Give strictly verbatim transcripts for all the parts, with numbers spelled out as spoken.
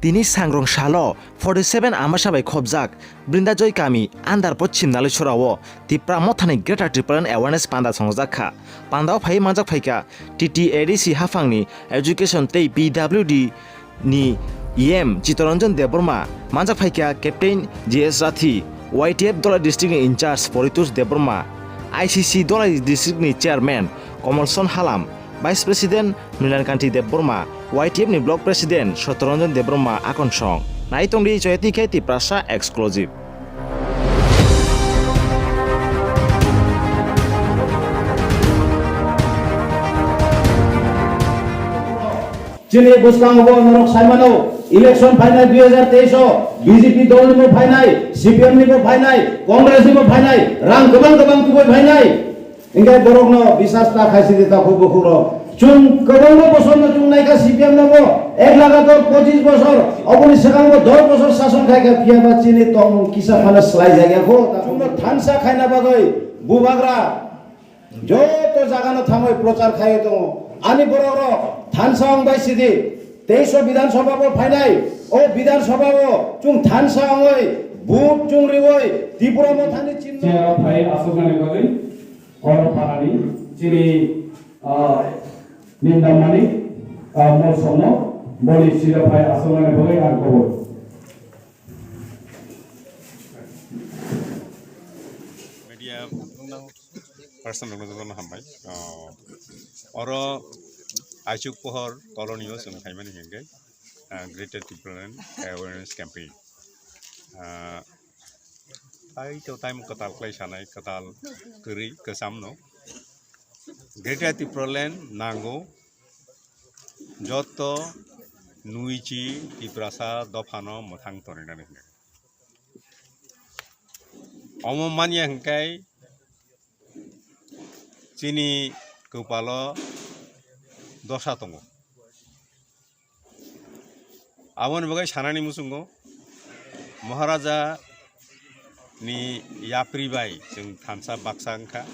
Tini sangrong salo forty seven ambasa bai khobjak Brindajoy kami under Poschim Nalichora o Tipra Mothani Greater Tipraland Awareness Panda songjak kha. Pandao phai manjak phaikha T T A D C haphangni Education tei P W D ni E M Chittoranjan Debbarma, manjak phaikha Captain G S Rathi, Y T F Dholai District ni in-charge Poritosh Debbarma, I C C Dholai District ni Chairman Komolson Halam, Vice President Mrilan Kanti Debbarma, Y T F ni Block President Satyaranjan Debbarma akonsong. Nai tongdi Joyati Khe Tiprasa Exclusive. Chini bwskango bo norok saimano, election phainai dui hajar teis o B J P dol ni bo phainai, C P M ni bo phainai, Congress ni bo phainai, rang kwbang kwbang kubui phainai. Hinkhe borokno bisas ta khaisidi takhuk bukhuk rok. Chwng kwbangma bosorno chwng naikha C P M no bo ek lagator pochis bosor, oboni swkango dos bosor sason khaikha, phiyaba chini tongmung kisa phano swlaijakya kho. Chwngno thansa khaina bagwi bubagra joto jagano thangwi prochar khaiwi tongo. Ani borokrok thansa wng bai sidi, teis o Bidhan Sabha bo phainai, o Bidhan Sabha o chwng thansa wngwi vote chwng riwi Tipra Mothani chinno. Chair o phai aswknani bagwi oro pharani chini, ah, Ninda Manik, ah, Molsomno boni sida phai aswknani bagwi ang kobor. Media person rokno jotono hambai. Ah, oro Aichuk Pohor colony o chwng khaimani hinkhe, ah, Greater Tipraland Awareness Campaign. Ah, tai to time kwtal khlai sanai, kwtal kwrwi kwchamno. Greater Tipraland nango, joto nuichi Tiprasa dophano mwthang toninani hinwi. Omo manya hinkhe chini kwpalo dosa tongo. Aboni bagwi sanani muchungo, Maharaja ni yapri bai chwng thansa baksa wngkha,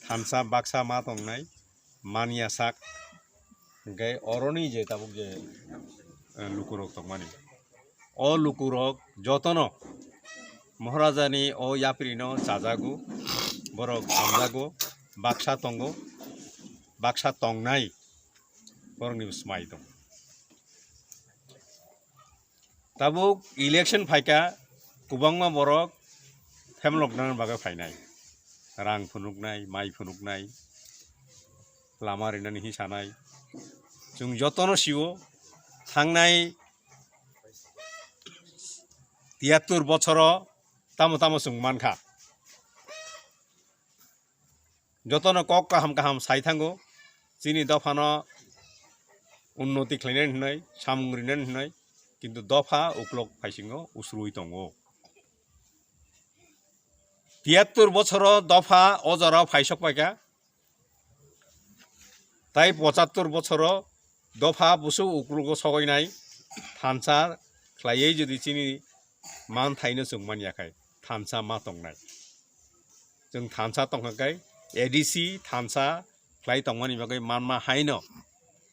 thansa baksa ma tongnai, manya sak, hinkhe oroni je tabuk je, eh, lukurok tongmani, o lukurok jotono Maharaja ni o yapri no chajago, borok hamjago, baksa tongo, baksa tongnai. Borokni bo swmai tongo. Tabuk election phaikha, kwbangma borok phemlokna bagwi phainai, rang phunuknai, mai phunuknai, lama rinani hi sanai. Chwng jotono sio, thangnai tiyattur bochoro tamo tamo chwng mankha. Jotono kok kaham kaham sai thango, chini dophano unnoti khlainani hwnwi, samung rinani hwnwi, kintu dopha uklok phaisingo usrui tongo. Tiyattur bochoro dopha o jorao phaisok paikha, tai pochattur bochoro dopha busuk uklogo sogoinai thansa khlaiwi jodi chini manthaino chwng manya khai thansa ma tongnai. Chwng thansa tongkha khai A D C thansa khlai tongmani bagwi manma haino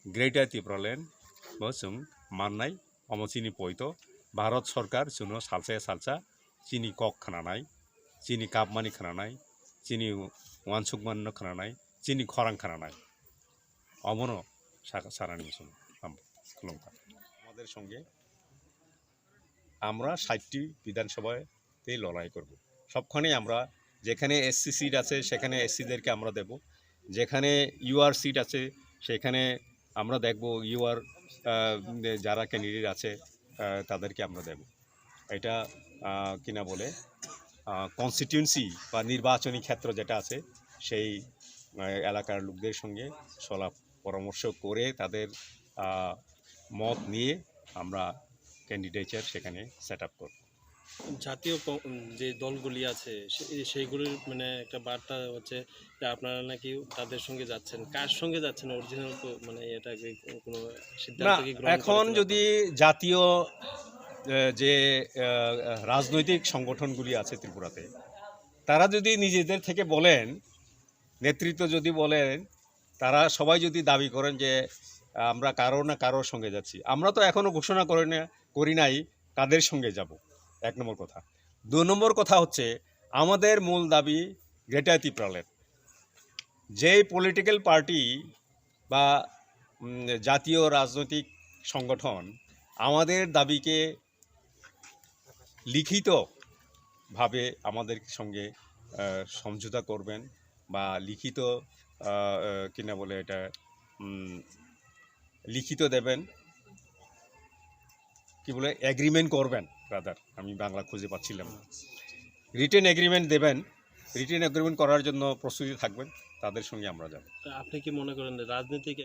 Greater Tipraland bo chwng mannai. Omo chini poito Bharat Sarkar chwngno salsa ya salsa chini kok khnanai, chini kapmani khnanai, chini uansukmanno khnanai, chini khorang khnanai. Omono sa-, sarani muchungo. Ham, khulumkha. আমাদের সঙ্গে আমরা ষাটটি বিধানসভাতে লড়াই করব। সবখানেই আমরা, যেখানে এসসি সিট আছে সেখানে এসসিদেরকে আমরা দেব, যেখানে ইউআর সিট আছে সেখানে আমরা দেখব ইউআর, আহ, যারা ক্যান্ডিডেট আছে, আহ, তাদেরকে আমরা দেব। এটা, আহ, কি না বলে, আহ, কনস্টিটিউয়েন্সি বা নির্বাচনী ক্ষেত্র যেটা আছে সেই, আহ, এলাকার লোকদের সঙ্গে সলাপ পরামর্শ করে তাদের, আহ, মত নিয়ে আমরা ক্যান্ডিডেচার সেখানে সেট আপ করব। জাতীয় ক-, উম, যে দলগুলি আছে, সে-, সেইগুলির মানে একটা বার্তা হচ্ছে যে আপনারা নাকি তাদের সঙ্গে যাচ্ছেন। কার সঙ্গে যাচ্ছেন? অরিজিনাল কো-, মানে এটা কি কোনো সিদ্ধান্ত না, কি গ্রহণ এখন করেছেন যদি আপনারা? জাতীয়, আহ, যে, আহ, রাজনৈতিক সংগঠনগুলি আছে ত্রিপুরাতে, তারা যদি নিজেদের থেকে বলেন, নেতৃত্ব যদি বলেন, তারা সবাই যদি দাবি করেন যে আমরা কারো না কারোর সঙ্গে যাচ্ছি। আমরা তো এখনো ঘোষণা করে না, করি নাই কাদের সঙ্গে যাব, এক নম্বর কথা। দু নম্বর কথা হচ্ছে, আমাদের মূল দাবি গ্রেটার তিপ্রাল্যান্ড। যেই পলিটিক্যাল পার্টি বা উম, জাতীয় রাজনৈতিক সংগঠন আমাদের দাবিকে লিখিতভাবে আমাদের সঙ্গে আহ, সমঝোতা করবেন বা লিখিত আহ, আহ, কি না বলে এটা উম, লিখিত দেবেন, কি বলে, এগ্রিমেন্ট করবেন, রাদার আমি বাংলা খুঁজে পাচ্ছিলাম, রিটেন এগ্রিমেন্ট দেবেন। রিটেন এগ্রিমেন্ট করার জন্য প্রস্তুতি থাকবেন, তাদের সঙ্গে আমরা যাব। তা আপনি কি মনে করেন যে রাজনৈতিক